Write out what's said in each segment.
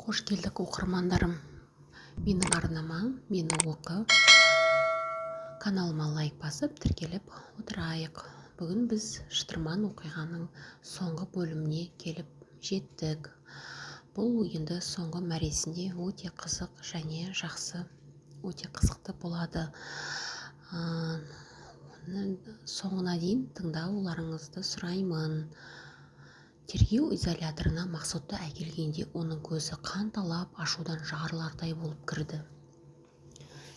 Қош келдік, оқырмандарым! Менің арнама, «Мені оқы» каналыма лайк басып, тіркеліп отырайық. Бүгін біз шытырман оқиғаның соңғы бөліміне келіп жеттік. Бұл енді соңғы мәресінде өте қызық және жақсы, өте қызықты болады. Соңына дейін тыңдауларыңызды сұраймын. Тергеу изоляторына Мақсұтты әкелгенде, оның көзі қанталап, ашудан жарылардай болып кірді.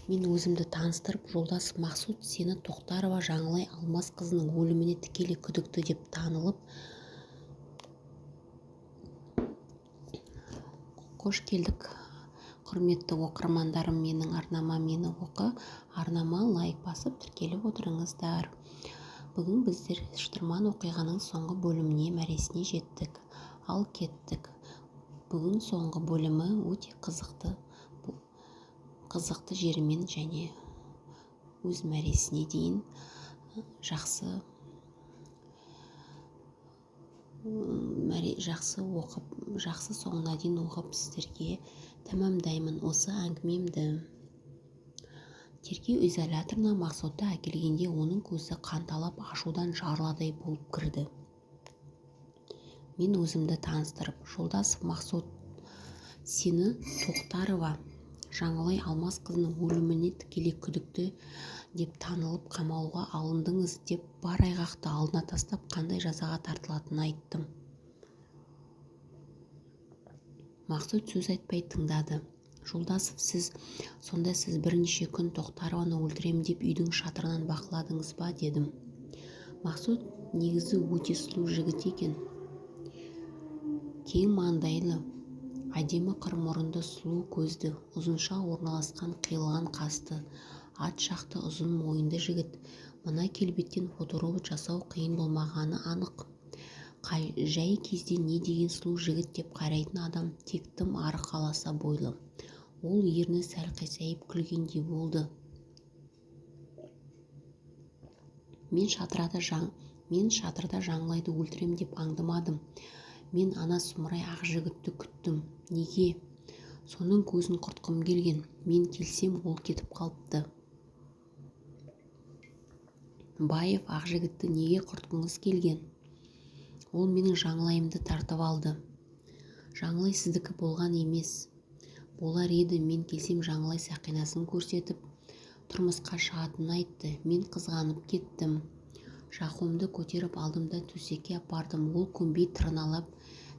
Мен өзімді таныстырып, Жолдасов Мақсұт, сені Тоқтарова Жаңылай Алмасқызының өліміне тікелей күдікті деп танылып, Қош келдік, құрметті оқырмандарым! Менің арнама, «Мені оқы» арнама лайк басып, тіркеліп отырыңыздар. Бүгін біздер шытырман оқиғаның соңғы бөліміне, мәресіне жеттік. Ал кеттік! Бүгін соңғы бөлімі өте қызықты, қызықты жерімен және өз мәресіне дейін жақсы жақсы оқып, жақсы соңына дейін оқып, сіздерге тәмамдаймын осы әңгімемді. Тергеу изоляторына Мақсұтты әкелгенде, оның көзі қанталап, ашудан жарыладай болып кірді. Мен өзімді таныстырып, Жолдасов Мақсұт, сені Тоқтарова Жаңылай Алмасқызының өліміне тікелей күдікті деп танылып, қамауға алындыңыз деп, бар айғақты алдына тастап, қандай жазаға тартылатынын айттым. Мақсұт сөз айтпай тыңдады. Жолдасов, сіз сонда сіз бірнеше күн Тоқтарованы өлтірем деп үйдің шатырынан бақыладыңыз ба, дедім. Мақсұт негізі өте сұлу жігіт екен. Кең маңдайлы, әдемі қыр мұрынды, сұлу көзді, ұзынша орналасқан қиылған қасты, ат жақты ұзын мойынды жігіт. Мына келбеттен фоторобот жасау қиын болмағаны анық. Жай кезде не деген сұлу жігіт деп қарайтын адам тек тым арық, аласа бойлы. Ол ерні сәл қисайып күлгендей болды. Мен шатырада жан, мен шатырда Жаңылайды өлтірем деп аңдымадым. Мен ана сұмырай Ақжігітті күттім. Неге? Соның көзін құртқым келген. Мен келсем, ол кетіп қалыпты. Баев, Ақжігітті неге құртқыңыз келген? Ол менің Жаңылайымды тартып алды. Жаңылай сіздікі болған емес. Болар еді. Мен келсем, Жаңылай сақинасын көрсетіп, тұрмысқа шығатынын айтты. Мен қызғанып кеттім. Жахомды көтеріп алдым да төсекке апардым. Ол көнбей тырналап,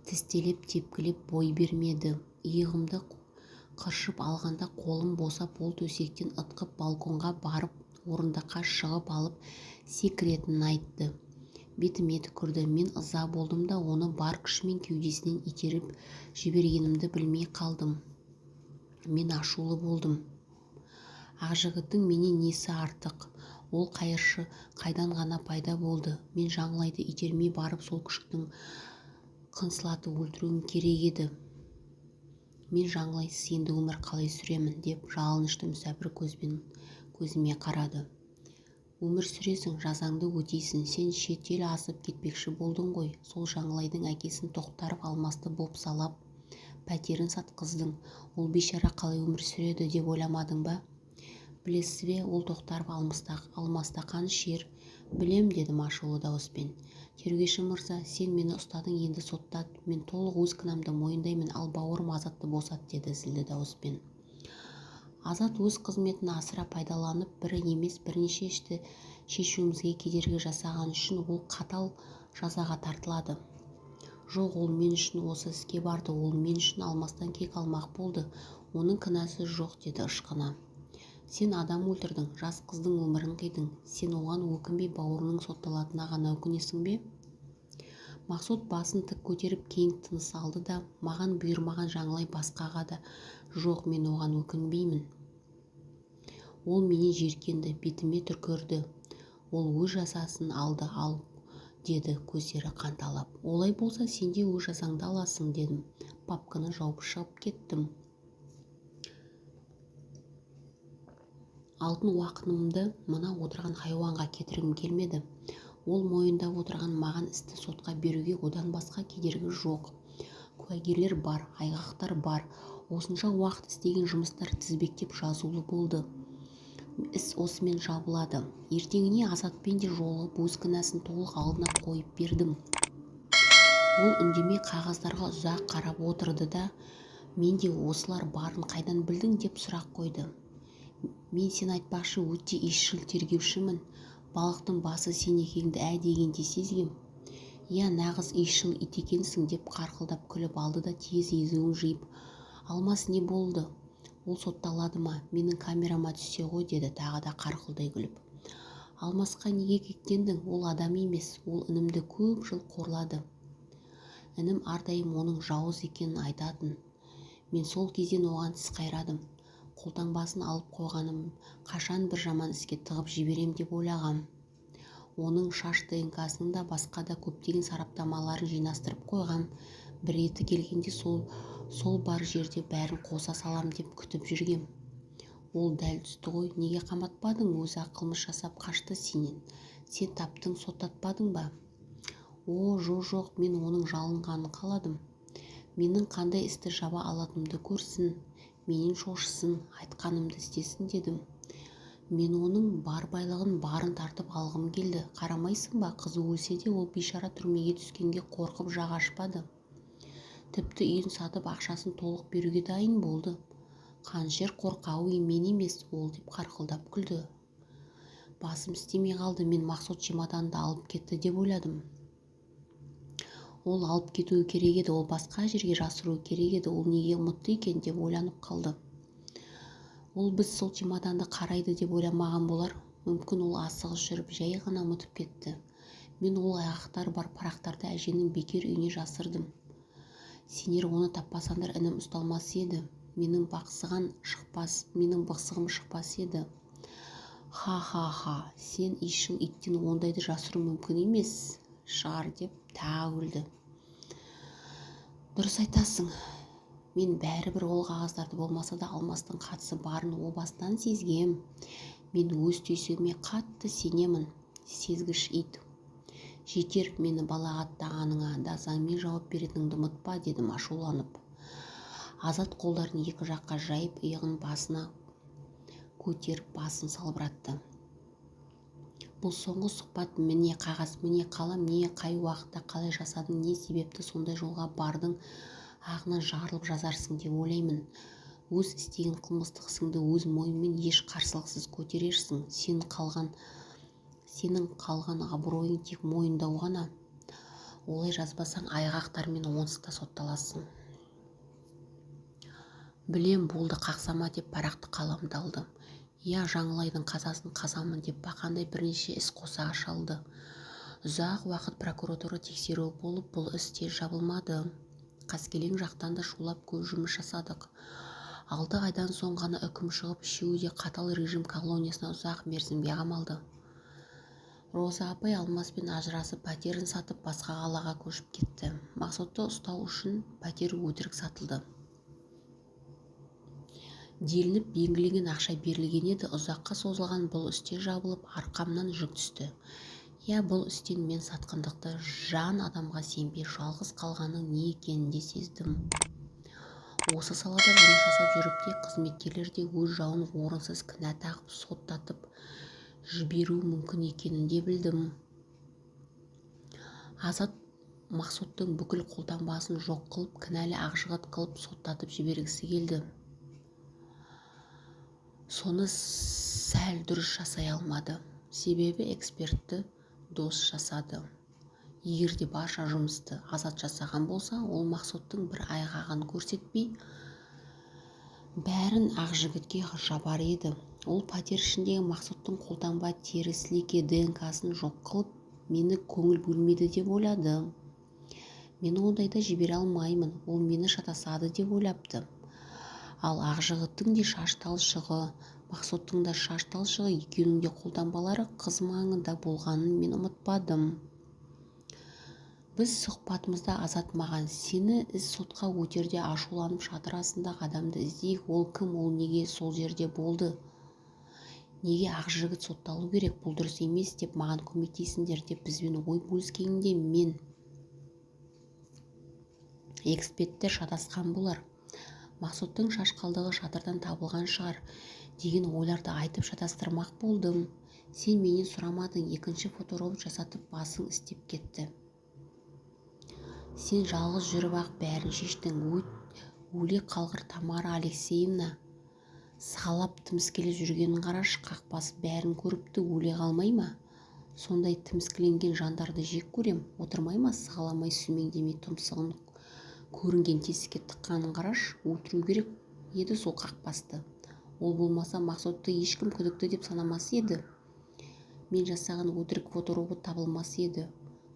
тістелеп, тепкілеп бой бермеді. Иығымды қыршып алғанда қолым босап, ол төсектен ытқып, балконға барып, орындыққа шығып алып, секіретінін айтты. Бетіме түкірді. Мен ыза болдым да, оны бар күшіммен кеудесінен итеріп жібергенімді білмей қалдым. Мен ашулы болдым. Ақжігіттің менен несі артық? Ол қайыршы қайдан ғана пайда болды? Мен Жаңылайды итермей барып, сол күшіктің қыңсылатып өлтіруім керек еді. Мен Жаңылайсыз енді өмір қалай сүремін? Деп жалынышты мүсәпір көзбен көзіме қарады. Өмір сүресің, жазаңды өтейсің. Сен шет ел асып кетпекші болдың ғой. Сол Жаңылайдың әкесін, Тоқтаров Алмасты бопсалап, пәтерін сатқыздың. Ол бейшара қалай өмір сүреді деп ойламадың ба? Білесіз бе, ол Тоқтаров Алмаста қанішер? Білем, дедім ашулы дауыспен. Тергеуші мырза, сен мені ұстадың, енді соттат. Мен толық өз кінәмді мойындаймын, ал бауырым Азатты босат, деді зілді дауыспен. Азат өз қызметін асыра пайдаланып, бір емес, бірнеше істі шешуімізге кедергі жасағаны үшін ол қатал жазаға тартылады. Жоқ, ол мен үшін осы іске барды. Ол мен үшін Алмастан кек алмақ болды. Оның кінәсі жоқ, деді ышқына. Сен адам өлтірдің, жас қыздың өмірін қидың. Сен оған өкінбей, бауырыңның сотталатынына ғана өкінесің бе? Мақсұт басын тік көтеріп, кең тыныс алды да, маған бұйырмаған Жаңылай басқаға да жоқ, мен оған өкінбеймін. Ол менен жиіркенді, бетіме түкірді. Ол өз жазасын алды ал, деді көздері қанталап. Олай болса, сен де өз жазаңды аласың, дедім. Папканы жауып, шығып кеттім. Алтын уақытымды мына отырған хайуанға кетіргім келмеді. Ол мойындап отырған, маған істі сотқа беруге одан басқа кедергі жоқ. Куәгерлер бар, айғақтар бар. Осынша уақыт істеген жұмыстар тізбектеп жазулы болды. Іс осымен жабылады. Ертеңіне Азатпен де жолығып, өз кінәсін толық алдына қойып бердім. Ол үндемей қағаздарға ұзақ қарап отырды да, менде осылар барын қайдан білдің деп сұрақ қойды. Мен сен айтпақшы өте иісшіл тергеушімін. Балықтың басы сен екеніңді ә дегенде сезгем. Иә, нағыз иісшіл ит екенсің деп қарқылдап күліп алды да тез езуін жиып, Алмас не болды? Ол сотталады ма? Менің камерама түссе ғой деді тағы да қарқылдай күліп. Алмасқа неге кектендің? Ол адам емес, ол інімді көп жыл қорлады. Інім әрдайым оның жауыз екенін айтатын. Мен сол кезден оған тіс қайрадым. Қолтаңбасын алып қойғаным, қашан бір жаман іске тығып жіберем деп ойлағам. Оның шаш ДНК-сының да басқа да көптеген сараптамаларын жинастырып қойғам. Бір реті келгенде сол бар жерде бәрін қоса салам деп күтіп жүргем. Ол дәл түсті ғой, неге қаматпадың? Өзі-ақ қылмыс жасап қашты сенен. Сен таптың, соттатпадың ба? О, жоқ, мен оның жалынғанын қаладым. Менің қандай істі жаба алатынымды көрсін, менен шошысын, айтқанымды істесін дедім. Мен оның бар байлығын барын тартып алғым келді. Қарамайсың ба, қызы өлсе де ол бейшара түрмеге түскенге қорқып жақ ашпады. Тіпті үйін сатып ақшасын толық беруге дайын болды. Қаншер қорқауы мен емес ол деп қарқылдап күлді. Басым істемей қалды, мен Мақсот чемоданды алып кетті деп ойладым. Ол алып кетуі керек еді, ол басқа жерге жасыруы керек еді, ол неге ұмытты екен деп ойланып қалды. Ол біз сол чемоданды қарайды деп ойламаған болар. Мүмкін ол асығыс жүріп жай ғана ұмытып кетті. Мен ол айғақтар бар парақтарды әженің бекер үйіне жасырдым. Сендер оны таппасаңдар інім ұсталмас еді. Менің бықсығым шықпас еді. Ха-ха-ха, сен иісшіл иттен ондайды жасыру мүмкін емес шығар деп тағы күлді. Дұрыс айтасың. Мен бәрібір ол қағаздарды болмаса да Алмастың қатысы барын о бастан сезгем. Мен өз түйсігіме қатты сенемін, сезгіш ит. Жетер, мені балағаттағаныңа да заңмен жауап беретініңді ұмытпа, дедім ашуланып. Азат қолдарын екі жаққа жайып, иығын басына көтеріп, басын салбыратты. Бұл соңғы сұхбат, міне қағаз, міне қалам, не қай уақытта қалай жасадың, не себепті сондай жолға бардың, ағынан жарылып жазарсың деп ойлаймын. Өз істеген қылмыстық ісіңді өз мойныңмен еш қарсылықсыз көтерерсің. Сенің қалған абыройың тек мойындау ғана. Олай жазбасаң айғақтармен онсыз да сотталасың. Білем, болды, қақсама деп парақты қаламды алды. Иә, Жаңылайдың қазасын қазамын деп бақандай бірнеше іс қоса ашалды. Ұзақ уақыт прокуратура тексеруі болып, бұл іс тез жабылмады. Қаскелең жақтан да шулап көп жұмыс жасадық. 6 айдан соң ғана үкім шығып, үшеуі де қатал режим колониясына ұзақ мерзімге қамалды. Роза апай Алмаспен ажырасып, пәтерін сатып, басқа қалаға көшіп кетті. Мақсотты ұстау үшін пәтер өтірік сатылды. Делініп белгіленген ақша берілген еді. Ұзаққа созылған бұл істе жабылып, арқамнан жүк түсті. Иә, бұл істен мен сатқындықты, жан адамға сенбей жалғыз қалғанның не екенін де сездім. Осы салада жұмыс жасап жүріп те қызметкерлер де өз жауын орынсыз кінә тағып, соттатып жіберуі мүмкін екенін де білдім. Азат Мақсоттың бүкіл қолтаңбасын жоқ қылып, кінәлі Ақжігіт қылып соттатып жібергісі келді. Соны сәл дұрыс жасай алмады. Себебі экспертті дос жасады. Егер де барша жұмысты Азат жасаған болса, ол Мақсоттың бір айғағын көрсетпей, бәрін Ақжігітке жабар еді. Ол пәтер ішіндегі Мақсоттың қолтаңба тері сілекей ДНК-сын жоқ қылып, мені көңіл бөлмейді деп ойлады. Мен ондайда жібере алмаймын, ол мені шатасады деп ойлапты. Ал Ақжігіттің де шаш талшығы, Мақсоттың да шаш талшығы, екеуінің де қолтаңбалары қыз маңында болғанын мен ұмытпадым. Біз сұхбатымызда Азат маған, сені іс сотқа өтерде ашуланып шатыр астындағы адамды іздейік, ол кім, ол неге сол жерде болды, неге Ақжігіт сотталу керек, бұл дұрыс емес деп маған көмектесіңдер деп бізбен ой бөліскенде мен Эксперттер шатасқан болар. Мақсұттың шаш қалдығы шатырдан табылған шығар деген ойларды айтып шатастырмақ болдым. Сен менен сұрамадың, екінші фоторобот жасатып басың істеп кетті. Сен жалғыз жүріп-ақ бәрін шештің. Өле қалғыр Тамара Алексеевна сығалап тіміскілеп жүргенін қарашы, қақбас бәрін көріпті, өле қалмай ма? Сондай тіміскіленген жандарды жек көрем. Отырмай ма сығаламай, сүмеңдемей тұмсығын көрінген тесікке тыққанын қарашы, өлтіру керек еді сол қақбасты. Ол болмаса Мақсұтты ешкім күдікті деп санамас еді. Мен жасаған өтірік фоторобот табылмас еді.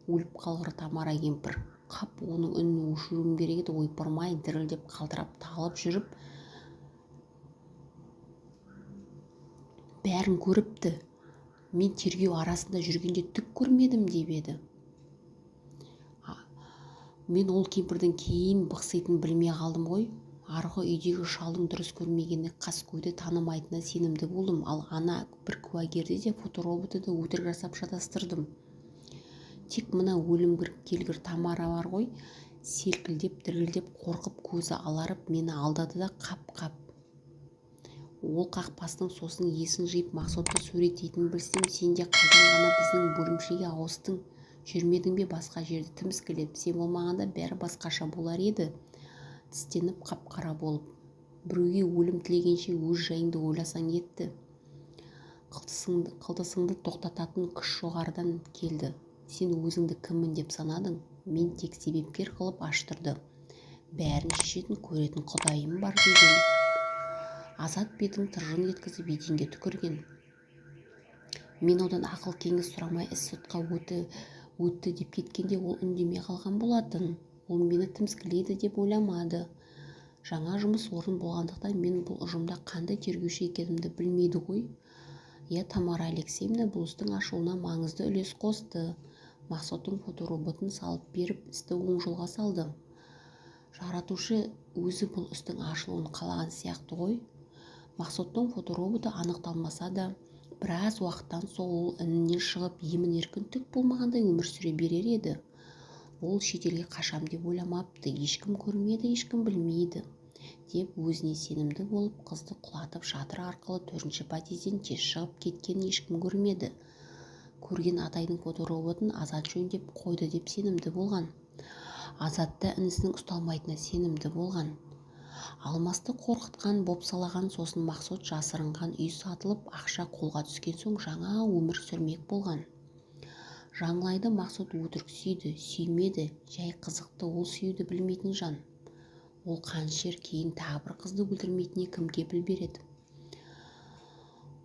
Өліп қалғыр Тамара кемпір. Қап, оның үнін өшіруім керек еді, ойпырмай, дірілдеп қалтырап талып жүріп бәрін көріпті. Мен тергеу арасында жүргенде түк көрмедім деп еді. Мен ол кемпірдің кейін бықситынын білмей қалдым ғой. Арғы үйдегі шалдың дұрыс көрмегені, қаскөйді танымайтынына сенімді болдым. Ал ана бір куәгерді де, фотороботты да өтірік жасап шатастырдым. Тек мына өлім келгір Тамара бар ғой, селкілдеп, дірілдеп, қорқып көзі аларып мені алдады да қап-қап. Ол қақбастың сосын есін жиып Мақсұтты суреттейтінін білсем, сен де қайдан ғана біздің бөлімшеге ауыстың? Жүрмедің бе басқа жерде тіміскілеп? Сен болмағанда бәрі басқаша болар еді. Тістеніп қап-қара болып. Біреуге өлім тілегенше өз жайыңды ойласаң етті. Қылтысыңды тоқтататын күш жоғарыдан келді. Сен өзіңді кіммін деп санадың? Мен тек себепкер қылып аштырды. Бәрін шешетін, көретін Құдайым бар деген. Азат бетін тыржың еткізіп еденге түкірген. Мен одан ақыл кеңес сұрамай іс сотқа өтті деп кеткенде ол үндемей қалған болатын. Ол мені тіміскілейді деп ойламады. Жаңа жұмыс орын болғандықтан мен бұл ұжымда қандай тергеуші екенімді білмейді ғой. Иә, Тамара Алексеевна бұл істің ашылуына маңызды үлес қосты. Мақсұттың фотороботын салып беріп, істі оң жолға салды. Жаратушы өзі бұл істің ашылуын қалаған сияқты ғой. Мақсұттың фотороботы анықталмаса да, біраз уақыттан соң ол інінен шығып, емін-еркін түк болмағандай өмір сүре берер еді. Ол шетелге қашам деп ойламапты, ешкім көрмеді, ешкім білмейді деп өзіне сенімді болып қызды құлатып шатыр арқылы төртінші подъезден тез шығып кеткенін ешкім көрмеді. Көрген Атайдың фотороботын Азат жөндеп қойды деп сенімді болған. Азат та інісінің ұсталмайтынына сенімді болған. Алмасты қорқытқан, бопсалаған, сосын Мақсұт жасырынған үй сатылып, ақша қолға түскен соң жаңа өмір сүрмек болған. Жаңылайды Мақсұт өтірік сүйді, сүймеді, жай қызықты, ол сүюді білмейтін жан. Ол Қаншер кейін тағы бір қызды өлтірмейтініне кім кепіл береді?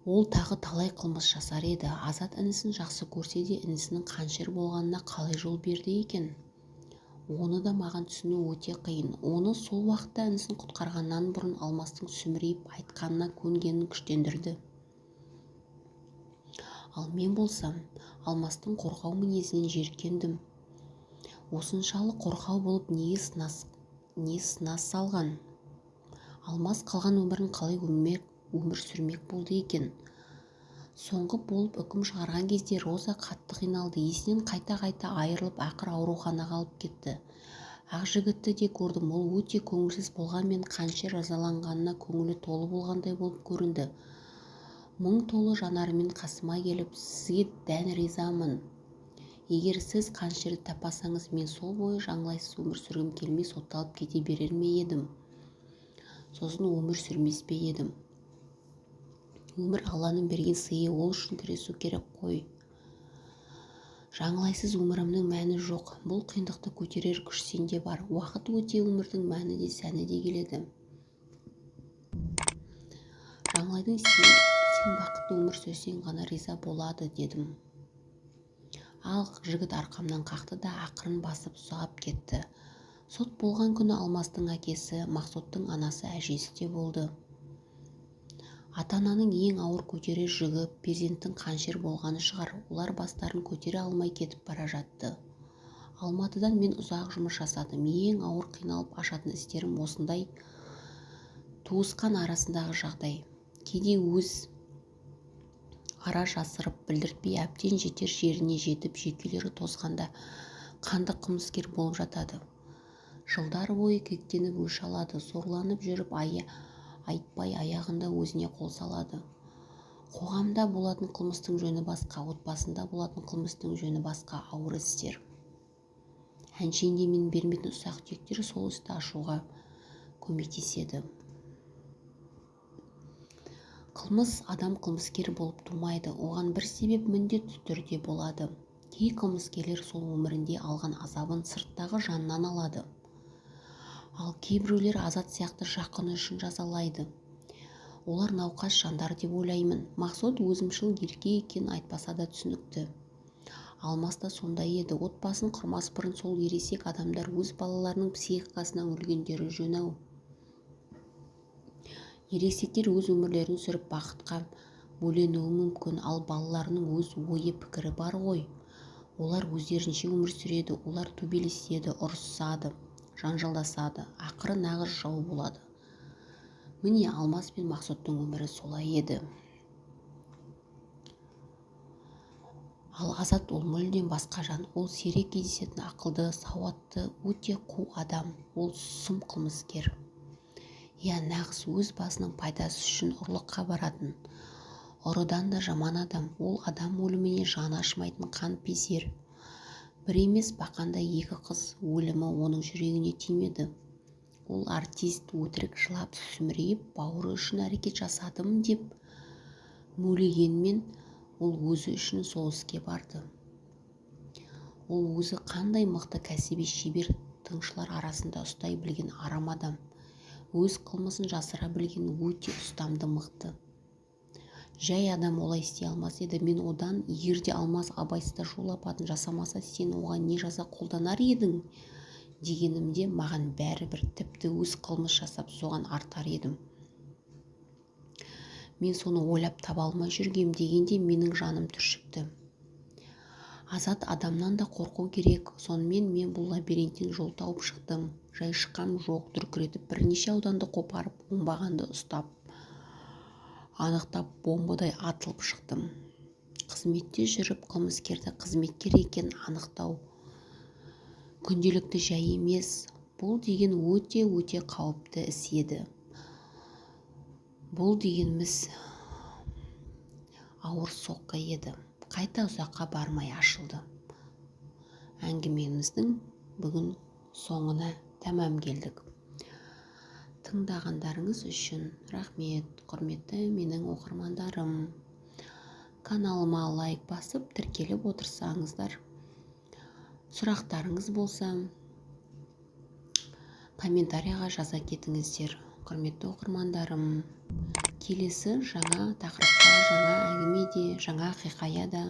Ол тағы талай қылмыс жасар еді. Азат інісін жақсы көрсе де, інісінің Қаншер болғанына қалай жол берді екен? Оны да маған түсіну өте қиын. Оны сол уақытта інісін құтқарғаннан бұрын Алмастың сүмірейіп айтқанына көнгенін күштендірді. Ал мен болсам, Алмастың қорқау мінезінен жиіркендім. Осыншалық қорқау болып неге сына салған? Алмас қалған өмірін қалай өмір сүрмек болды екен? Соңғы болып үкім шығарған кезде Роза қатты қиналды. Есінен қайта-қайта айырылып, ақыр ауруханаға алып кетті. Ақжігітті де көрдім. Ол өте көңілсіз болғанмен Қаншер жазаланғанына көңілі толы болғандай болып көрінді. Мұң толы жанарымен қасыма келіп, сізге дән ризамын. Егер сіз Қаншерді таппасаңыз, мен сол бойы жаңылайсыз өмір сүргім келмей сотталып кете берер ме едім? Сосын өмір сүрмес пе едім? Өмір Алланың берген сыйы, ол үшін күресу керек қой. Жаңылайсыз өмірімнің мәні жоқ. Бұл қиындықты көтерер күш сенде бар. Уақыт өте өмірдің мәні де сәні де келеді. Жаңылайдың сен бақытты өмір сүрсең ғана риза болады дедім. Ал жігіт арқамнан қақты да ақырын басып ұзап кетті. Сот болған күні Алмастың әкесі, Мақсұттың анасы, әжесі де болды. Ата-ананың ең ауыр көтерер жүгі перзенттің Қаншер болғаны шығар. Олар бастарын көтере алмай кетіп бара жатты. Алматыдан мен ұзақ жұмыс жасадым. Ең ауыр қиналып ашатын істерім осындай туысқан арасындағы жағдай. Кейде өз ара жасырып, білдіртпей әбден жетер жеріне жетіп, жүйкелері тозғанда қанды қылмыскер болып жатады. Жылдар бойы кектеніп өш алады, зорланып жүріп айтпай аяғында өзіне қол салады. Қоғамда болатын қылмыстың жөні басқа, отбасында болатын қылмыстың жөні басқа, ауыр істер. Әншейінде мен бермейтін ұсақ-түйектер сол істі ашуға көмектеседі. Қылмыс адам қылмыскер болып тумайды, оған бір себеп міндетті түрде болады. Кей қылмыскерлер сол өмірінде алған азабын сырттағы жаннан алады. Ал кейбіреулер Азат сияқты жақыны үшін жазалайды. Олар науқас жандар деп ойлаймын. Мақсұт өзімшіл ерке екенін айтпаса да түсінікті. Алмас та сондай еді. Отбасын құрмас бұрын сол ересек адамдар өз балаларының психикасына үңілгендері жөн-ау. Ересектер өз өмірлерін сүріп бақытқа бөленуі мүмкін, ал балаларының өз ойы, пікірі бар ғой. Олар өздерінше өмір сүреді, олар төбелеседі, ұрысады, жанжалдасады, ақыры нағыз жау болады. Міне, Алмас пен Мақсұттың өмірі солай еді. Ал Азат ол мүлдем басқа жан. Ол сирек кездесетін ақылды, сауатты, өте қу адам. Ол сұм қылмыскер. Иә, нағыз өз басының пайдасы үшін ұрлыққа баратын. Ұрыдан да жаман адам. Ол адам өліміне жаны ашымайтын қанпезер. Бір емес, бақандай екі қыз өлімі оның жүрегіне тимеді. Ол артист, өтірік жылап сүмірейіп, бауыры үшін әрекет жасадым деп мөлигенмен, ол өзі үшін сол іске барды. Ол өзі қандай мықты кәсіби шебер, тыңшылар арасында ұстай білген арам адам. Өз қылмысын жасыра білген өте ұстамды мықты. Жай адам олай істей алмас еді. Мен одан егер де Алмас абайсызда жол апатын жасамаса, сен оған не жаза қолданар едің дегенімде, маған бәрібір, тіпті өз қылмыс жасап соған артар едім. Мен соны ойлап таба алмай жүргем дегенде менің жаным түршікті. Азат адамнан да қорқу керек. Сонымен мен бұл лабиринттен жол тауып шықтым. Жай шыққам жоқ, дүркіретіп бірнеше ауданды қопарып, оңбағанды ұстап, анықтап бомбадай атылып шықтым. Қызметте жүріп қылмыскерді қызметкер екенін анықтау күнделікті жай емес. Бұл деген өте-өте қауіпті іс еді. Бұл дегеніміз ауыр соққы еді. Қайта ұзаққа бармай ашылды. Әңгімеміздің бүгін соңына тәмам келдік. Тыңдағандарыңыз үшін рахмет, құрметті менің оқырмандарым. Каналыма лайк басып, тіркеліп отырсаңыздар, сұрақтарыңыз болса, комментарияға жаза кетіңіздер. Құрметті оқырмандарым, келесі жаңа тақырыпта, жаңа әңгімеде, жаңа хикаяда